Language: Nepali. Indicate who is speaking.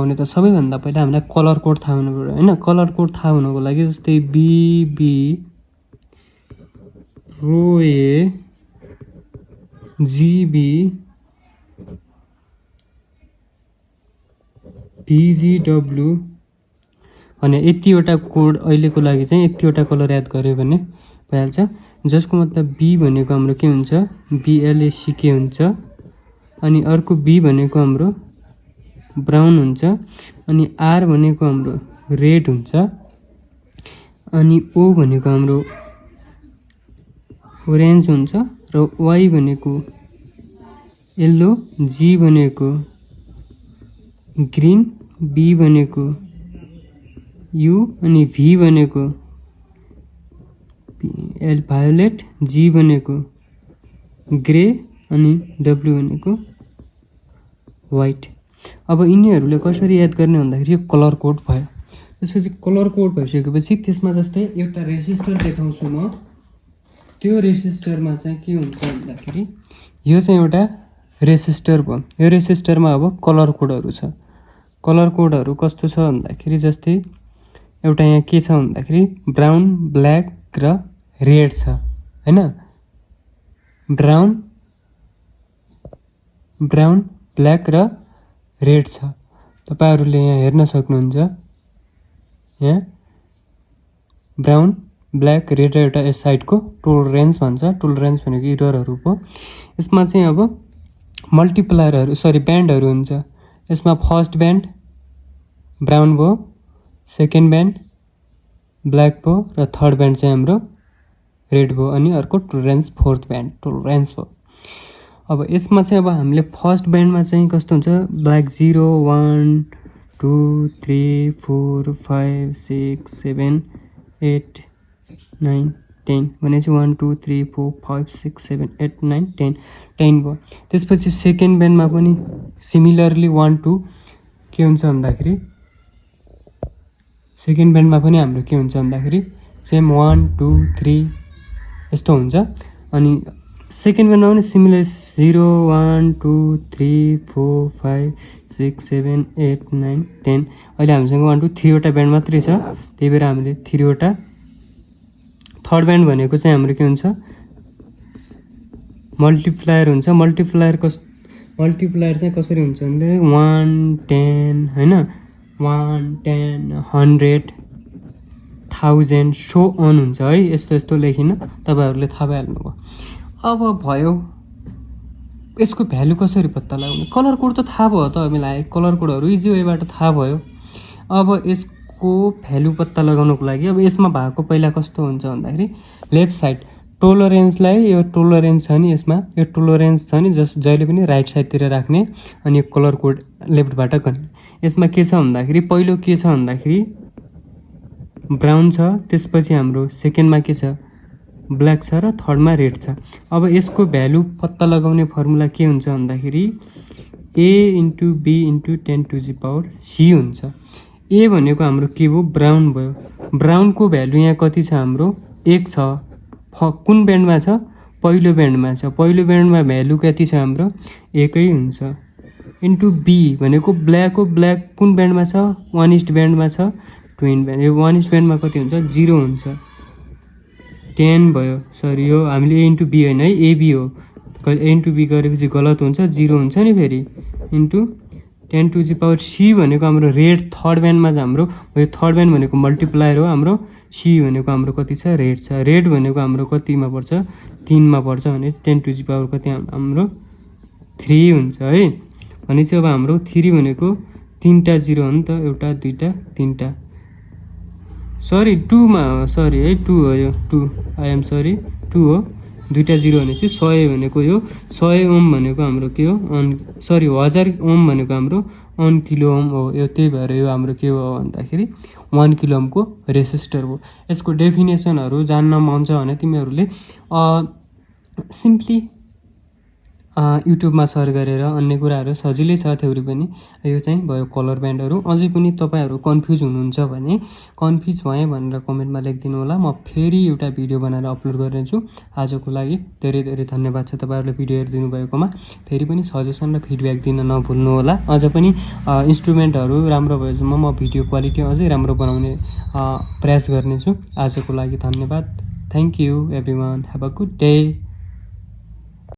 Speaker 1: भने त सबैभन्दा पहिला हामीलाई कलर कोड थाहा हुनु पर्यो हैन। कलर कोड थाहा हुनको लागि जस्तै बीबी रो ए जीबी बीजीडब्ल्यू भने यतिवटा कोड अहिलेको लागि चाहिँ यतिवटा कलर याद गर्यो भने भइहाल्छ। जसको मतलब बी भनेको हाम्रो के हुन्छ, बीएलएसी के हुन्छ, अनि अर्को बी भनेको हाम्रो ब्राउन हुन्छ, अनि आर भनेको हाम्रो रेड हुन्छ, अनि ओ भनेको हाम्रो ओरेन्ज हुन्छ, र वाई भनेको येल्लो, जी भनेको ग्रीन, बी भनेको यू, अनि भी भनेको भायोलेट, जी भनेको ग्रे, अनि डब्लु भनेको व्हाइट। अब यिनीहरूले कसरी याद गर्ने भन्दाखेरि यो कलर कोड भयो। त्यसपछि कलर कोड भइसकेपछि त्यसमा जस्तै एउटा रेजिस्टर देखाउँछु म। त्यो रेजिस्टरमा चाहिँ के हुन्छ भन्दाखेरि यो चाहिँ एउटा रेजिस्टर भयो। यो रेजिस्टरमा अब कलर कोडहरू छ। कलर कोडहरू कस्तो छ भन्दाखेरि जस्तै एउटा यहाँ के छ भन्दाखेरि ब्राउन, ब्ल्याक र रेड छ हैन। ब्राउन, ब्ल्याक र रेड छ। तपाईहरुले यहाँ हेर्न सक्नुहुन्छ। यहाँ ब्राउन, ब्ल्याक, रेड र एउटा यस साइडको टोलरेन्स भन्छ। टोलरेन्स भनेको इररहरु पो। यसमा चाहिँ अब मल्टिप्लायरहरु ब्यान्डहरु हुन्छ। यसमा फर्स्ट ब्यान्ड ब्राउन भयो, सेकेन्ड ब्यान्ड ब्ल्याक भयो, र थर्ड ब्यान्ड चाहिँ हाम्रो रेड भयो, अनि अर्को टोलरेन्स फोर्थ ब्यान्ड टोलरेन्स भयो। अब यसमा चाहिँ अब हामीले फर्स्ट ब्यान्डमा चाहिँ कस्तो हुन्छ, ब्ल्याक 0 1 2 3 4 5 6 7 8 9 10 भनेपछि 1 2 3 4 5 6 7 8 9 10 भयो। त्यसपछि सेकेन्ड ब्यान्डमा पनि सिमिलरली 1 2 के हुन्छ भन्दाखेरि सेकेन्ड ब्यान्डमा पनि हाम्रो के हुन्छ भन्दाखेरि सेम 1 2 3 यस्तो हुन्छ। अनि सेकेन्ड ब्यान्डमा पनि सिमिलर 0 1 2 3 4 5 6 7 8 9 10। अहिले हामीसँग 1 2 3 वटा ब्यान्ड मात्रै छ, त्यही भएर हामीले 3 वटा। थर्ड ब्यान्ड भनेको चाहिँ हाम्रो के हुन्छ, मल्टिप्लायर हुन्छ। मल्टिप्लायर चाहिँ कसरी हुन्छ भने 1 10 हैन, 1 10 100 1000 सो अन हुन्छ है। यस्तो लेखिन, तपाईहरुले थाहा पाइहाल्नुभयो। अब भयो यसको भ्यालु कसरी पत्ता लगाउने। कलर कोड त थाहा भयो त हामीलाई, कलर कोडहरु इजी वेबाट थाहा भयो। अब यसको भ्यालु पत्ता लगाउनको लागि अब यसमा भएको पहिला कस्तो हुन्छ भन्दाखेरि लेफ्ट साइड टोलरेन्सलाई, यो टोलरेन्स छ नि, यसमा यो टोलरेन्स छ नि, जहिले पनि राइट साइडतिर राख्ने, अनि कलर कोड लेफ्टबाट गर्ने। यसमा के छ भन्दाखेरि पहिलो के छ भन्दाखेरि ब्राउन छ, त्यसपछि हाम्रो सेकेन्डमा के छ ब्ल्याक छ, र थर्डमा रेड छ। अब यसको भ्यालु पत्ता लगाउने फर्मुला के हुन्छ भन्दाखेरि a * b * 10⁻⁶ हुन्छ। a भनेको हाम्रो के भयो, ब्राउन भयो। ब्राउनको भ्यालु यहाँ कति छ हाम्रो 1 छ। कुन ब्यान्डमा छ, पहिलो ब्यान्डमा छ। पहिलो ब्यान्डमा भ्यालु कति छ हाम्रो 1 हुन्छ। इन्टु b भनेको ब्ल्याक हो। ब्ल्याक कुन ब्यान्डमा छ, 1 ब्यान्डमा छ, ट्विन ब्यान्ड। यो 1 ब्यान्डमा कति हुन्छ, 0 हुन्छ। 10 भयो। सरी, यो हामीले a * b हैन है, ab हो। a * b गरेपछि गलत हुन्छ, 0 हुन्छ नि फेरि। इन्टु 10⁻⁶ भनेको हाम्रो रेड थर्ड ब्यान्डमा छ हाम्रो। यो थर्ड ब्यान्ड भनेको मल्टिप्लायर हो हाम्रो। c भनेको हाम्रो कति छ, रेड छ। रेड भनेको हाम्रो कतिमा पर्छ, 3 मा पर्छ भने 10⁻⁴ कति हाम्रो 3 हुन्छ है। भनेपछि अब हाम्रो 3 भनेको 3टा 0 हो नि त, एउटा 2टा 3टा। सरी 2 मा हो, सरी है 2 हो यो 2, आई एम सरी 2 हो। 2टा 0 भनेपछि 100 भनेको यो 100 ओम भनेको हाम्रो के हो, 1000 ओम भनेको हाम्रो 1 किलो ओम हो। यो त्यही भएर यो हाम्रो के हो भन्दाखेरि 1 किलो ओमको रेजिस्टर हो। यसको डेफिनेसनहरु जान्न मन छ भने तिमीहरुले सिम्पली युट्युबमा सर्च गरेर अन्य कुराहरू सजिलै छ थ्योरी पनि। यो चाहिँ भयो कलर ब्यान्डहरू। अझै पनि तपाईँहरू कन्फ्युज हुनुहुन्छ भने कन्फ्युज भएँ भनेर कमेन्टमा लेखिदिनु होला, म फेरि एउटा भिडियो बनाएर अपलोड गर्नेछु। आजको लागि धेरै धेरै धन्यवाद छ तपाईँहरूले भिडियो हेरिदिनु भएकोमा। फेरि पनि सजेसन र फिडब्याक दिन नभुल्नु होला। अझ पनि इन्स्ट्रुमेन्टहरू राम्रो भएसम्म म भिडियो क्वालिटी अझै राम्रो बनाउने प्रयास गर्नेछु। आजको लागि धन्यवाद। Thank you everyone, have a good day.